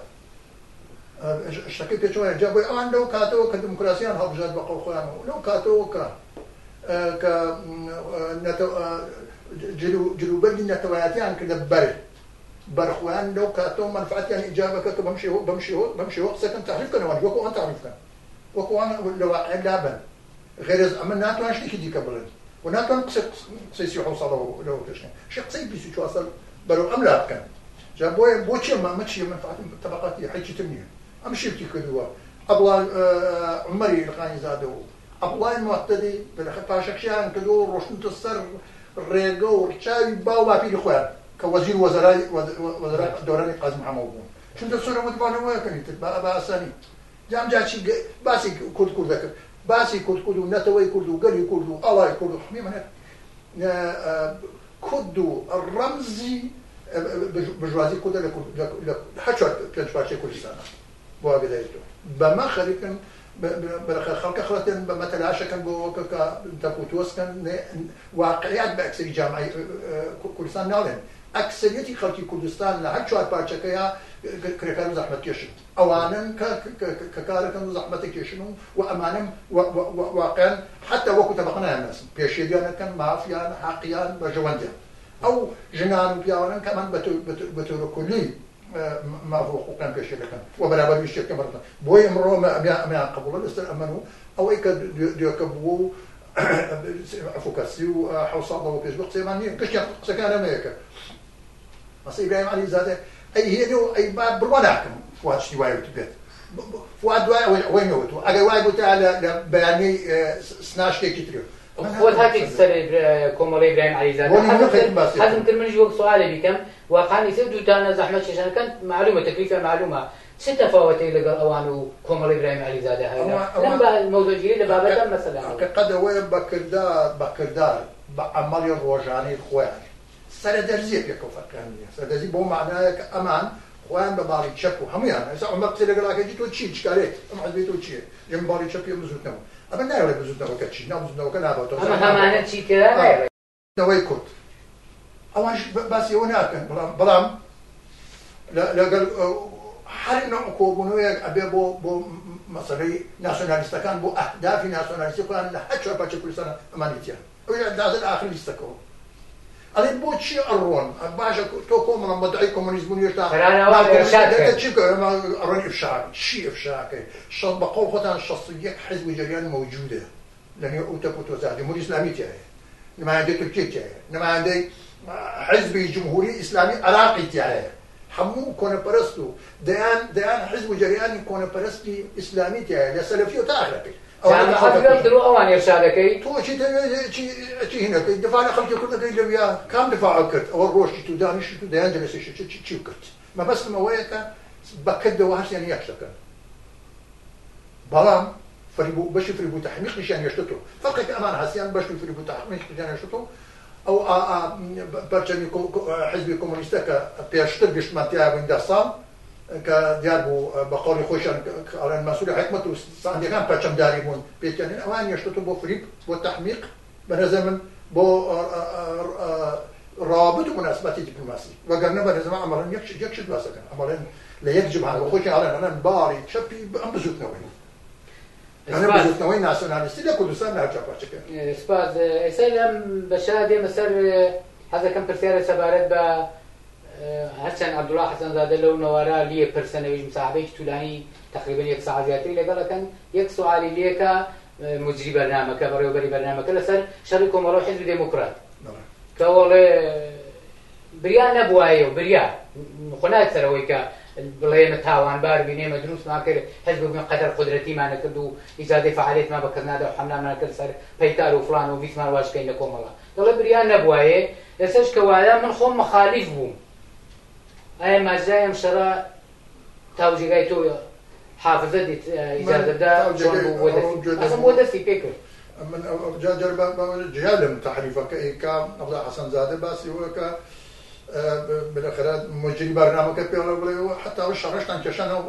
شتەکەی پێچەوانە جا بۆیە ئەوان لەو کاتەوە کە دێمۆکراسیان هەڵبژارد بە قەوڵ خۆیان و لەو کاتەوە کە کە جلوبەرگی نەتەوایەتیان کردە بەر بەرخۆیان لەو کاتەوە مەنفعەتیان ئیجابەکە کە بەم شێوە بەم شێوە بەم شێوە قسەکەن تەحریف کەن ئەوان وەکو ئەوان تەحریف کەن وەکو ئەوان لە واقع لابەن غێرەز ئەمە ناتوان شتێکی دیکە بڵێن و ناتوان قسەی قسەی 37 ساڵەوە لەوە پێشکەن شێ قسەی 24 ساڵ بەرەو ئەم لا بکەن جا بۆیە بۆچی ئەمە ئەمە چییە مەنفعەتی تەبەقاتی هیچی تر نییە ئەم شیرکی کردووە عەبدوڵا عومەری ئیلخانی زادە و عەبدوڵای موهتەدی بالاخره پاشەکشەیان کردووە و ڕۆشتنتە سەر ڕێگە و ڕچاوی باو باپیری خۆیان کە وەزیر وەزەرای وەزەرای دەورانی قازی محەمەد بوون چونکە سۆرە متبانەوەیەکەنی تر بە ئاسانی جام جا چی باسی کورد کورد دەکرد باسی کورد کورد و نەتەوەی کورد و گەلی کورد و ئاڵای کورد و حمی منە کورد و ڕەمزی برژوازی کوردە لە هەر چوار پێنج پارچەی کوردستانە بۆ ئاگاداری تۆ بەمە خەریکن خەڵکە خڵەتێن بە مەتەلاشەکەن بۆ کە تەپوتۆزکەن واقعیات بە ئەکسەری جامعی کوردستان ناڵێن ئەکسەریەتی خەڵکی کوردستان لە هەر چوار پارچەکەیە کرێکار و زەحمەتکێشن ئەوانن کە کارەکەن و زەحمەتە کێشن و ئەمانم واقعا حتا وەکو تەبەقە نایانناسن پێشێلیان ئەکەن مافیان حەقیان بەرژەوەندیان ئەو ژنان و پیاوانن کە ئەمان بە تۆرە کولی ماف و حقوقیان پێشێل دەکەن و بەرابەر ویشتێکە بەڕێتن بۆیە ئەمڕۆ ئەمەیان قبوڵە لەسەر ئەمەن و ئەوەی کە دوێکە بوو و عفوکە 37 ساڵەوە پێش بوو قسەیمان نییە گشتیان قسەکان ئەمەیەکە مەسە ئیبراهیم عەلی زادە ئەی هێنێ و ئەی با بڕوا ناکەم فواد شتی وای وتبێت فواد دوای ئەوەی نەوتووە ئەگەر وای گوتە لە بەیانیەی سنا شتێکی ترێ خۆت هاتیت سەر کۆمەڵەی ئیبراهیم عەلیزادە حەزم کرد منیش وەک سوالێ بیکەم واقعا ئیتر دووتانە زەحمەت کێشانەکان معلومە تەکلیفیان معلومە چ تەفاوەتێک لەگەڵ ئەوان و کۆمەڵەی ئیبراهیم عەلیزادە هەیە لەم مەوزوعگیری لە بابەتە مەسەلە حەقیقەت ئەوەیە بە کردار بە عەمەڵی ڕۆژانەی خۆیان سەرەدەرزیە پێکەوە فەرقیان نییە سەردەرزی بۆ معنایە کە ئەمان خۆیان بە باڵی چەپ و هەمویان ئێستا عومەر قسەی لەگەڵاکەی تۆ چی چکارێت ئەم حزبی تۆ چییە ئێمە باڵی چەپی ئەم بزوتنەوە ئەمە نایڵێ بزوتنەوەکە چی نا بزوتنەوەکە نابێتەوە ئەمە هەمانە چی تێدا نایڵێ نەوەی کورد ئەوانش باسی ئەوە ناکەن بەڵام لەگەڵ هەر نوع کۆبوونەوەیەک ئەبێ بۆ مەسەلەی ناسیۆنالیستەکان بۆ ئەهدافی ناسیۆنالیستی خۆیان لە هەر چوار پارچەی کوردستان ئەمانیتیان ئەوش دازن ئاخر لیستەکەەوە ئەڵێ بۆچی ئەڕۆن باشە تۆ کۆمەڵە مەدعی کۆمۆنیست بوون هێشتا چی بکە ئەڕۆن ئفشا چی ئفشاکەی بە قەوڵ خۆتان 61 حزب جریان موجودە لە نێو ئەو تەپ و تۆزا جمهوری ئیسلامی تیایە نمایندەی تورکیە تیایە نمایندەی حزبی جمهوری ئیسلامی عراقی تیایە هەموو کۆنەپەرست و دەیان دەیان حزب و جریانی کۆنەپەرستی ئیسلامی تیایە لە سەلەفی و تا ئاخرەکەی ئەوان ئێرشادەکەی تۆ چی هینەکەی دفاع لە خەڵکی کوردەکەی لەویا کام دفاع کرد ئەوە ڕۆشتی تو دانیشت و دەیان جلسەی چی کرد مەبەستم ئەوەیە کە بەکردەوە هەرسیان یەک دەکەن بەڵام بەشی فریب و تەحمیقیشیان هێشتۆ فەرقێک ئەمان هەستیان بەشی فریب و تەحمیقیشیان هێشتۆ ئەو پەرچەمی حزبی کۆمۆنیستە کە پێشتر گشتمان تیا بووین 10 ساڵ. کە دیار بوو بە قەولی خۆیشیان ئەڵێن مەنسوری حیکمەت و سەعدیەکان پەرچەمداری بوون پێکیانین ئەوان یەشتۆتە بۆ فریب بۆ تەحمیق بە نەزەر من بۆ ڕەوابت و موناسباتی دیپلۆماسی وەگەرنە بە نەزەر من ئەمەڵێن یەک یەک شت باس دەکەن ئەمەڵێن لە یەک جبهان بۆ خۆیشیان ئەڵێن ئەڵێن باڵی چەپی ئەم بزووتنەوەی ئەمە بزووتنەوەی ناسیۆنالیستی لە کوردستان لە هەر چوار پارچەکە. سپاس. ئێستا لەم بەشە دێمە سەر حەزەکەم پرسیارە سەبارەت بە هەرچەند عەبدوڵا حەسەنزادە لەو نەوارا لیێ پرسە نەویش مساحبەیەکی تولانی تەقریبەن یەک ساعەت زیاتری لەگەڵ ئەکەن یەک سوالی لێکا موجری بەرنامەکە بەڕێوەبەری بەرنامەکە لەسەر شەڕی کۆمەڵە و حیزبی دێموکرات کە وەڵێ بریا نەبوایە و بریا خۆ نایەت سەر ئەوەی کە بڵێ ئێمە تاوانبار بین ئێمە دروستمان کرد حزب بووین قەدەر قودرەتیمان نەکرد و ئیجازەی فەعالیەتمان بە کەس نادا و حەملامان کرد سەر پەیکار و فڵان و ویستمان واش بکەین لە کۆمەڵە دەڵێ بریا نەبوایێ ئێستاش کە وایە من خۆم مخالیف بووم ئایا ماجرای ئەم شەڕە تاو جێگای تۆ حافزە دیت ئیجازە بدە چۆن بوو بۆ دەستی ئەسڵ بۆ دەستی پێ کرد؟ من جا جار جیا لەم تەحریفەکە ئەیکا عەبدوڵا حەسەنزادە باسی ئەوە کە بالاخرە مجری بەرنامەکە پێ بڵێ حتا ئەو شەڕەشتان کێشانەوە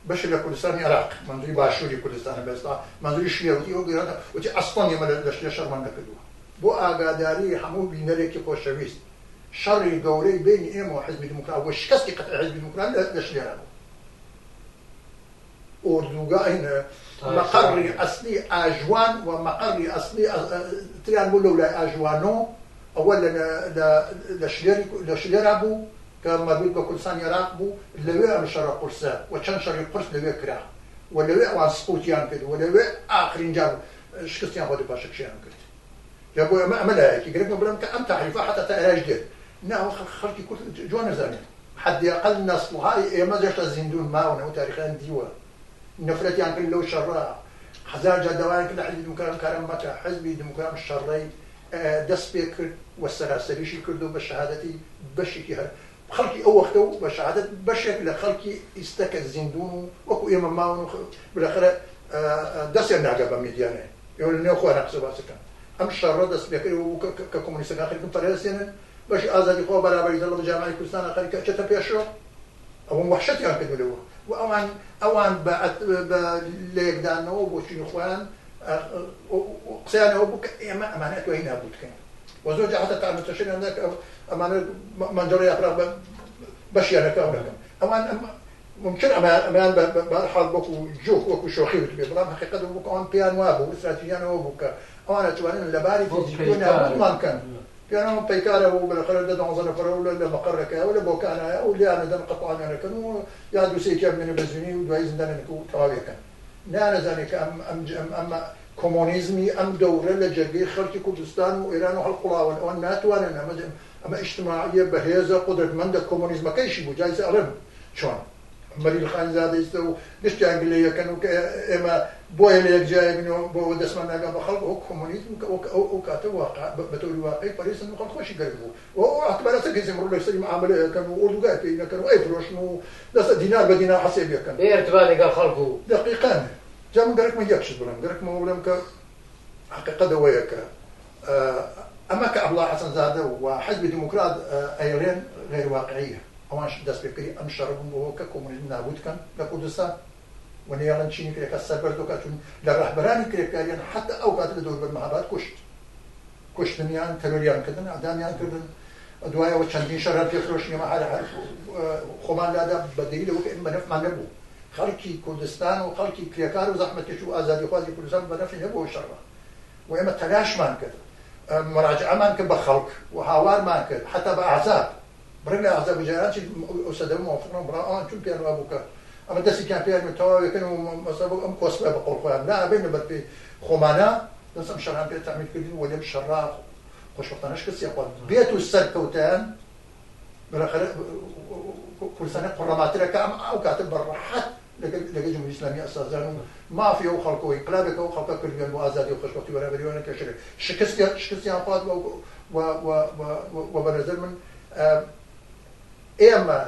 بەشێک لە کوردستانی عێراق مەنزوری باشووری کوردستانە بەستا مەنزوری شیعە وتی ئەو گەرانە وتی ئەسڵەن ئێمە لە شیعە شەڕمان نەکردووە. بۆ ئاگاداری هەموو بینەرێکی خۆشەویست شەڕی گەورەی بەینی ئێمە و حیزبی دیموکرات و شکستی قەتعی حیزبی دیموکرات لە شلێرا بوو. ئۆردوگای مەقەڕی ئەسلی ئاژوان و مەقەڕی ئەسلی تریان بوو لەولای ئاژوانۆ ئەوە لە شلێری لە شلێرا بوو کە مەربوت بە کوردستانی عێراق بوو، لەوێ ئەم شەڕە قورسە و چەند شەڕی قورس لەوێ کرا و لەوێ ئەوان سقوتیان کرد و لەوێ ئاخرین جار شکستیان خۆرد و پاشەکشەیان کرد. جا بۆیە ئەمە ئەمە لایەکی گرنگە بڵێم کە ئەم تەحریفە حەتا تا ئێرایش دێت نا ئەوە خەڵکی کورد جوان نەزانێت حەدی ئەقەل نەسڵهای ئێمە هێشتا زیندوون ماون ئەو تاریخیان دیوە نەفرەتیان کرد لەو شەڕە هەزار جار داوایان کرد لە حیزبی دیموکرات ئەم کارە مەکە حیزبی دیموکرات ئەم شەڕەی دەست پێ کرد و سەراسەریشی کرد و بە شەهادەتی بەشێکی هەر خەڵکی ئەو وەختە و بە شەهادەت بەشێک لە خەڵکی ئیستە کە زیندوون و وەکو ئێمە ماون و بالاخرە دەستیان ناگا بە میدیانێ ئێوە لە نێو خۆیان قسە باس دەکەن ئەم شەڕە دەست پێ کرد و کە کۆمۆنیستەکان خەریکن پەرەسێنن بەشی ئازادی خوا بەرابەری دەڵە بە جامعەی کوردستان خەریکە ئەچێتە پێشەوە ئەوە وەحشەتیان کردو لەوە و ئەوان ئەوان بە لەیەکدانەوە بۆچینی خۆیان قسەیان ئەوە بوو کە ئێمە ئەمانە ئەتوانین نابوود بکەین و زۆر جار حتا تەعن و تەشەریان دا کە ئەمانە مەنجەڵە یاپراخ بەشیان ئەکا و نەکەن ئەوان ممکن ئەمەیان ئەمەیان بە هەر حاڵ وەکوو جۆک وەکوو شۆخی وتبێ بەڵام حەقیقەت ئەوە بوو کە ئەوان پێیان وابوو ئیستراتیژیان ئەوە بوو کە ئەوان ئەتوانن لە باری فیزیکیەوە نابوودمان بکەن پێیان وابوو پەیکارە و بالاخرە دە دوانزە نەفەرە و لە مەقەرەکەیە و لە بۆکانایە و لێیان ئەدەن قەتڵ عامیان ئەکەن و یا دوو سێ یەکیان بمێنێ بە زینی و دوایی زیندانیان ئەکەن و تەواوی ئەکەن. نەیانەزانی کە ئەم ئەم ئەم ئەم کۆمۆنیزمی ئەم دەورە لە جەرگەی خەڵکی کوردستان و ئێران و هەڵقوڵاون ئەوان ناتوانن ئەمە ئەمە ئیجتماعیە بەهێزە قودرەتمەندە کۆمۆنیزمەکەیشی بوو جا ئیستا ئەڵێم چۆن مەریل خانزادە ئیستا و گشتیان گلەیی ئەکەن و کە ئێمە بۆیە لە یەک جایە بین و بۆ ئەوە دەستمان ناگا بە خەڵک ئەو کۆمۆنیزم کە ئەو ئەو کاتە واقع بە تەوری واقعی پەرەی سەند و خەڵک خۆشی گەرم بوو و ئەو ئیعتبارە چەند کەس ئیمڕۆ لەسەری معامەلە ئەکەن و ئۆردوگای پێی نەکەن و ئەیفرۆشن و دەستە دینار بە دینار حەسێبی ئەکەن. بێ ئیرتبات لەگەڵ خەڵک و. دەقیقەن. جا من گەرەکمە یەک شت بڵێم، گەرەکمە ئەوە بڵێم کە حەقیقەت ئەوەیە کە ئەمە کە عەبدوڵا حەسەنزادە و حیزبی دیموکرات ئەیڵێن غەیر واقعییە. ئەوان دەستپێکەری ئەم شەڕە بوون بۆ ئەوە کە کۆمۆنیزم نابوود کەن لە کوردستان و نەیەڵن چینی کرێکار سەربەرز بکات چون لە ڕەهبەرانی کرێکاریان حەتا ئەو کاتە لە دەوروبەر مەهاباد کوشت. کوشتنیان، تەرۆریان کردن، ئیعدامیان کردن، دوایەوە چەندین شەڕیان پێ فرۆشتین، ئێمە هەر هەر خۆمان لادا بە دەلیل ئەوە کە ئێمە بە نەفمان نەبوو، خەڵکی کوردستان و خەڵکی کرێکار و زەحمەتکێش و ئازادیخوازی کوردستان بە نەفی نەبوو ئەو شەڕە و ئێمە تەلاشمان کرد، مراجعەمان کرد بە خەڵک و هاوارمان کرد حەتا بە ئەحزاب، بڕێک لە ئەحزاب و جاران چی ئەو سەردەمە موافق نەبوون، بەڵام ئەوان چون پێیان وابوو کە ئەمە دەستێکیان پێیان و تەواوێکن و مەسەلەن وەک ئەم کۆسپە بە قەوڵ خۆیان نا ئەبێن لەبەر پێی خۆمانە دەست ئەم شەڕەیان پێ تەعمید کردین و لەم شەڕە خۆشبەختانە شکستیان خوارد بێت و سەرکەوتیان بالاخرە کوردستانی قڕەماترە کە ئەم ئەو کاتە بە ڕەحەت لەگەڵ جمهوری ئیسلامی ئەسازان و مافیا و خەڵکەوە ئینقلابێک ئەو خەڵکە کردویان بۆ ئازادی و خۆشبەختی بەرابەری وانە کێشەکە شکستیان شکستیان خوارد و و و و بە نظر من ئێمە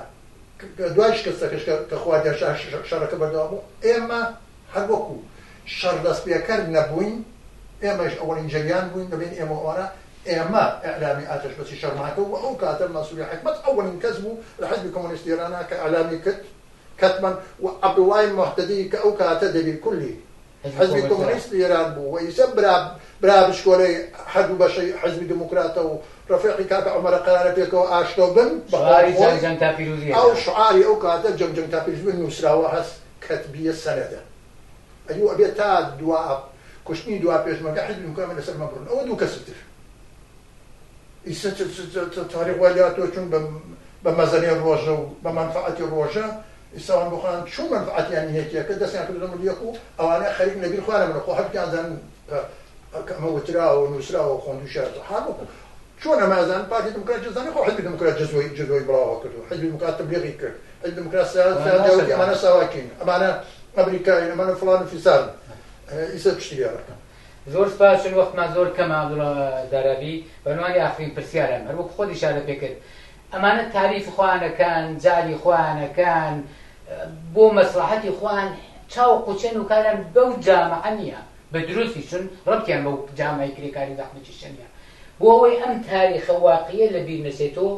دوای شکستەکەش کە خواردیان شەڕەکە بەردەوام بوو ئێمە هەر وەکو شەڕ دەستپێکەر نەبووین ئێمەش ئەوەڵین جەریان بووین لە بەین ئێمە و ئەوانە. ئێمە ئیعلامی ئاتەشبەسی شەڕمان کرد و ئەو کاتە مەنسووری حیکمەت ئەوەلین کەس بوو لە حیزبی کۆمۆنیستی ئێرانا کە ئیعلامی کرد کەتمەن و عەبدوڵڵای موهتەدی کە ئەو کاتە دەبیر کولی حیزبی کۆمۆنیستی ئێران بوو و ئیسە برا برا بچکۆلەی هەردوو بەشەی حیزبی دیموکراتە و ڕەفیقی کاکە عومەرە قەرارە پێکەوە ئاشتەو بن بە شعاری خۆی جەنگ جەنگ تا پیروزییە ئەو دا. شعاری ئەو کاتە جەنگ جەنگ تا پیروزی بوو نووسراوە هەس کەتبیە سەنەدە ئەیوو ئەبێ تا دوا کوشتنی دوا پێشمەرگە حیزبی دیموکرات لەسەر مەبڕن ئەوە دوو کەسی تر ئیسە تاریخ وای لێهاتووە چون بە مەزەنەی ڕۆژە و بە مەنفەعەتی ڕۆژە ئیستا ئەوان بۆ خۆیان چون مەنفەعەتیان یەکێکە دەستیان کردووە مل یەک و ئەوانە خەریکن لە بیر خۆیان ئەبن خۆ هەردووکیان زانن کە ئەمە وتراوە و نووسراوە و خۆندووشیان حال وەکو چۆن ئەمە ئەزانن پارتی دیموکرات جزانێ خۆ حزبی دیموکرات جزوەی جزوەی بڵاوە کردو حزبی دیموکرات تبلیغی کرد حزبی دیموکرات سیاوتی ئەمانە ساواکین ئەمانە ئەمریکاین ئەمانە فڵان و فیسارن ئیسە پشتی لێ ڕەکەن. زۆر سپاس چون وەختمان زۆر کەمە عەبدوڵا دارابی بە عنوانی ئاخرین پرسیارم هەر وەک خۆت ئیشارە پێ کرد ئەمانە تاریف خۆیان ئەکەن جەعلی خۆیان ئەکەن بۆ مەسڵەحەتی خۆیان چاو قوچێن و کاریان بەو جامعە نییە بە دروستی چون ڕەبتیان بەو جامعەی کرێکاری زەحمەتکیشە نییە بۆ ئەوەی ئەم تاریخە واقیە لە بیر نەچێتۆ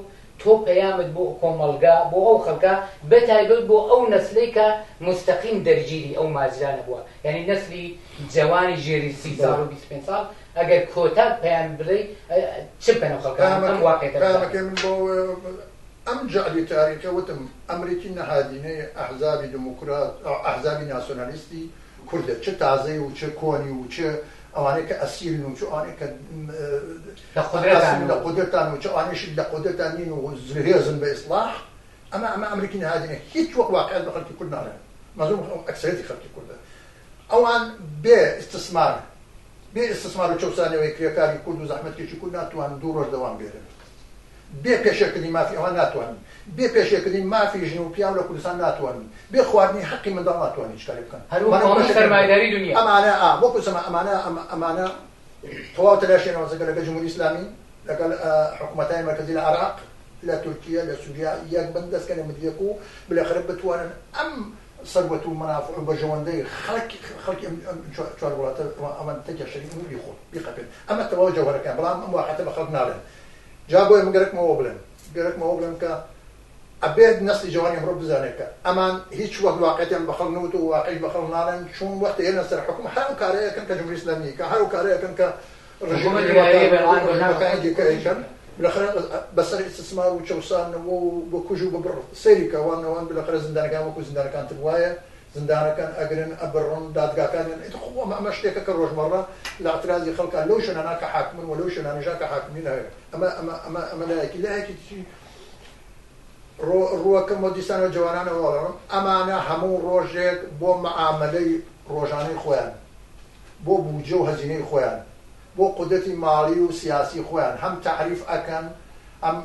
تۆ پەیامت بۆ کۆمەڵگا بۆ ئەو خەڵکە بە تایبەت بۆ ئەو نەسلەی کە موستەقیم دەرگیری ئەو ماجرا نەبووە یانی نەسلی جەوانی ژێری 30 ساڵ و 25 ساڵ ئەگەر کۆتا پەیام بڵێی چ بکەن ئەو خەڵکە ئەم واقعیەتە بزانن؟ پەیامەکەی من بۆ ئەم جەعلی تاریخە وتم ئەمریکی نەهادینەی ئەحزابی دموکرات ئەحزابی ناسیۆنالیستی کوردە چ تازەی و چ کۆنی و چ ئەوانەی کە ئەسیرن و چ ئەوانەی کە لە قودرەتان لە قودرەتان و چ ئەوانەیشی لە قودرەتان نین و زلهێزن بە ئیسڵاح ئەمە ئەمە ئەمریکی نەهادینە هیچ وەک واقعیەت بە خەڵکی کورد ناڵێن مەزوم ئەکسەریەتی خەڵکی کوردە ئەوان بێ ئیستسمار بێ ئیستسمار و چەوسانەوەی کرێکاری کورد و زەحمەتکێشی کورد ناتوانن دوو ڕۆژ دەوام بێرن. بێ پێشێلکردنی مافی ئەوان ناتوانن، بێ پێشێلکردنی مافی ژن و پیاو لە کوردستان ناتوانن، بێ خواردنی حەقی منداڵ ناتوانن هیچ کارێک بکەن. هەر وەکو هەموو سەرمایەداری دونیا. ئەمانە ئا وەکو سەما ئەمانە ئەمانە تەواو تەلاشیان وەزەکە لەگەل جمهوری ئیسلامی لەگەل حکومەتانی مەرکەزی لە عێراق لە تورکیە لە سوریا یەک بن دەست کەنە مل یەک و بلەخەرە بتوانن ئەم سەروەت و مەنافع و بەرژەوەندەی خەڵکی خەڵکی ئەم چوار وڵاتە ئەوان تەکیا شەریک بن و بیخۆن بیقەپێن ئەمە تەواو جەوهەرەکەیان بەڵام ئەم واقعەتە بە خەڵک ناڵێن جا بۆیە من گەرەکمە ئەوە بڵێم گەرەکمە ئەوە بڵێم کە ئەبێت نەسلی جەوانی ئەمڕۆ بزانێت کە ئەمان هیچ وەخت واقعیەتیان بە خەڵک نەوتووە و واقعیش بە خەڵک ناڵێن چون وەختێ یەنە سەر حوکم هەر ئەو کارە ئەکەن کە جمهوری ئیسلامی ئەیکا هەر ئەو کارە ئەکەن کە ڕژیمەکانی دیکە ئەیکەن بالاخرە بەسەر ئیستسمار و چەوسانەوە و بکوژ و ببڕ سەیری کە وان ئەوان بالاخرە زیندانەکان وەکو زیندانەکان تر وایە زیندانەکان ئەگرن ئەبڕن دادگاکانیان ئیتر خۆ ئەمە ئەمە شتێکە کە ڕۆژمەڕە لە اعترازی خەڵکا لەو شوێنانە کە حاکمن و لەو شوێنانەشا کە حاکم نین هەیە ئەمە ئەمە ئەمە ئەمە لایەکی لایەکی تری ڕۆ ڕووەکەم بۆ دیسانەوە جەوانانەوە ئەڵێم ئەمانە هەموو ڕۆژێک بۆ مەعامەلەی ڕۆژانەی خۆیان بۆ بوجە و هەزینەی خۆیان بۆ قودرەتی ماڵی و سیاسی خۆیان هەم تەعریف ئەکەن هەم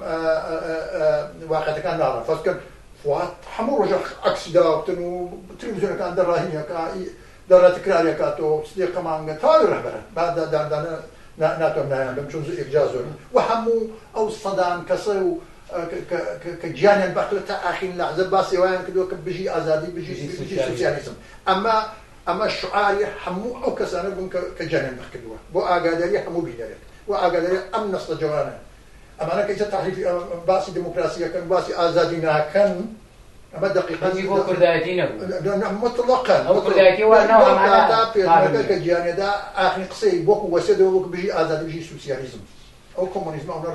واقعیەتەکان ناڵێن فەرز کەن فواد هەموو ڕۆژە عەکسی داوەکتن و تلویزیۆنەکان دەڕاهینی ئەکا دەڕا تکراری ئەکاتەوە سدیقە مانگە تەواوی ڕەهبەران با داندانە ناتوانم ناویان بەم چون ئێکجا زۆرن و هەموو ئەو سەدان کەسە و کە گیانیان بەختوە تا ئاخرین لەحزە باسی ئەوەیان کردووە کە بژی ئازادی بژی سوسیالیزم ئەمە ئەمە شعاری هەموو ئەو کەسانە بوون کە گیانیان بەخت کردووە بۆ ئاگاداری هەموو بینەرێک و ئاگاداری ئەم نەسلە جەوانە ئەمانە کە ئیستا تەحریفی باسی دموکراسی ئەکەن باسی ئازادی ناکەن ئەمە دەقیقەن هیچی بۆ کوردایەتی نەبوو مطلقا ئەو کوردایەتی وا ناو ئەمانە تا پێشمەرگە کە گیانێدا ئاخرین قسەی وەکو وەسێدەوە وەکو بژی ئازادی بژی سوسیالیزم ئەو کۆمۆنیزمە ئەونە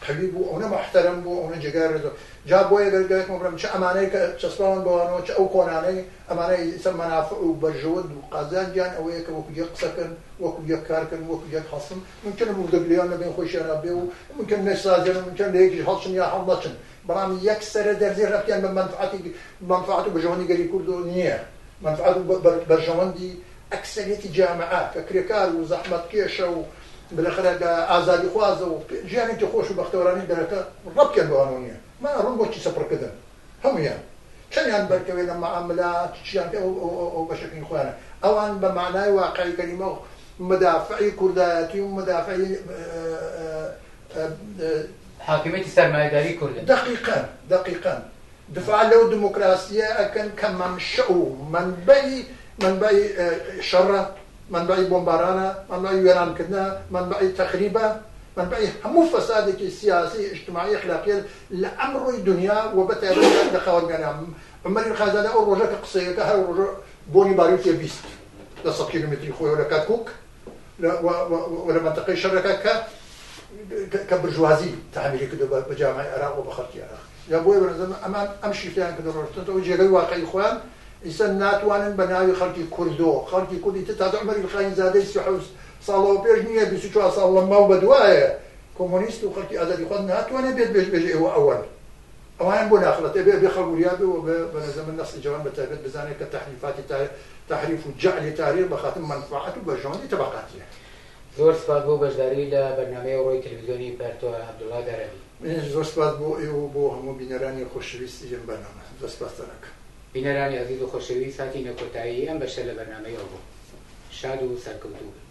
قەوی بوو ئەونە موحتەرەم بوو ئەونە جێگای ڕێز جا بۆیە گەر گەرەکمە بڵێم چ ئەمانەی کە چەسپاون بەوانەوە چ ئەو کۆنانەی ئەمانەی ئیستا مەنافع و بەرژەوەند و قازانجیان ئەوەیە کە وەکو یەک قسە کەن وەکو یەک کار کەن وەکو یەک هەڵسن ممکنە وردەگلەیان لە بەین خۆیشیانا بێ و ممکنە نەسازێن و ممکنە لە یەکیش هەڵچن یا هەڵنەچن بەڵام یەک سەرە دەرزی ڕەبتیان بە مەنفعەتی مەنفعەت و بەرژەوەندی گەلی کوردەوە نییە مەنفعەت و بەرژەوەندی ئەکسەریەتی جامعە کە کرێکار و زەحمەتکێشە و بالاخرە ئازادیخوازە و ژیانێکی خۆش و بەختەوەرانەی دەرەکە ڕەبتیان بەوانەوە نییە ما ڕوون بۆ کیسە پڕکردن هەموویان چەندیان بەرکەوێ لە مەعاملات چیان پێ ئەو بەشەکەی خۆیانە ئەوان بە معنای واقعی کەلیمە مدافعی کوردایەتی و مدافعی حاکمیەتی سەرمایەداری کوردن. دەقیقەن دەقیقەن دفاع لەو دموکراسیە ئەکەن کە مەنشەء و مەنبەعی مەنبەعی شەڕە، مەنبەعی بۆمبارانە، مەنبەعی وێرانکردنە، مەنبەعی تەخریبە. مەنبەعی هەموو فەسادێکی سیاسی ئیجتماعی ئەخلاقیە لە ئەمڕۆی دنیا و بە تایبەت لە خاوەرمیانە. عومەری خانزادە ئەو ڕۆژە کە قسەیەکە هەر ڕۆژە بۆنی باروتیە 20 لە 100 کیلومتری خۆیەوە لە کەرکوک و لە مەنتەقەی شەرەکە کە برژوازی تەحمیلی کردو بە جامعەی عێراق و بە خەڵکی عێراق. جا بۆیە بەنظرم ئەمان ئەم شیفتیان کردو ڕۆشتنەوە جێگەی واقعی خۆیان، ئیستا ناتوانن بە ناوی خەڵکی کوردۆ، خەڵکی کوردی تر تازە عومەری خاینزادەی 37 ساڵەوە پێش نییە، 24 ساڵ لەمەو بەدوایە کۆمۆنیست و خەڵکی ئازادیخواز ناتوانێت بێت بێژ بێژێ ئێوە ئەوەن ئەوانیان بۆ ناخڵەتێ. بێ بێ خەڵک وریا بێ و بە نظر من نەسلی جەوان بە تایبەت بزانێت کە تەحریفاتی تەحریف و جەعلی تاریخ بە خاتر مەنفەعەت و بەرژەوەندی تەبەقاتیە. زۆر سپاس بۆ بەشداری لە بەرنامەی ئەوڕۆی تەلەفزیۆنی پەرتۆ عەبدوڵا دارابی. منیش زۆر سپاس بۆ ئێوە و بۆ هەموو بینەرانی خۆشەویستی ئەم بەرنامە. زۆر سپاستان ئەکەم. بینەرانی ئازیز و خۆشەویست هاتینە کۆتایی ئەم بەشە لە بەرنامەی ئەوڕۆ. شاد و سەرکەوتوو بن.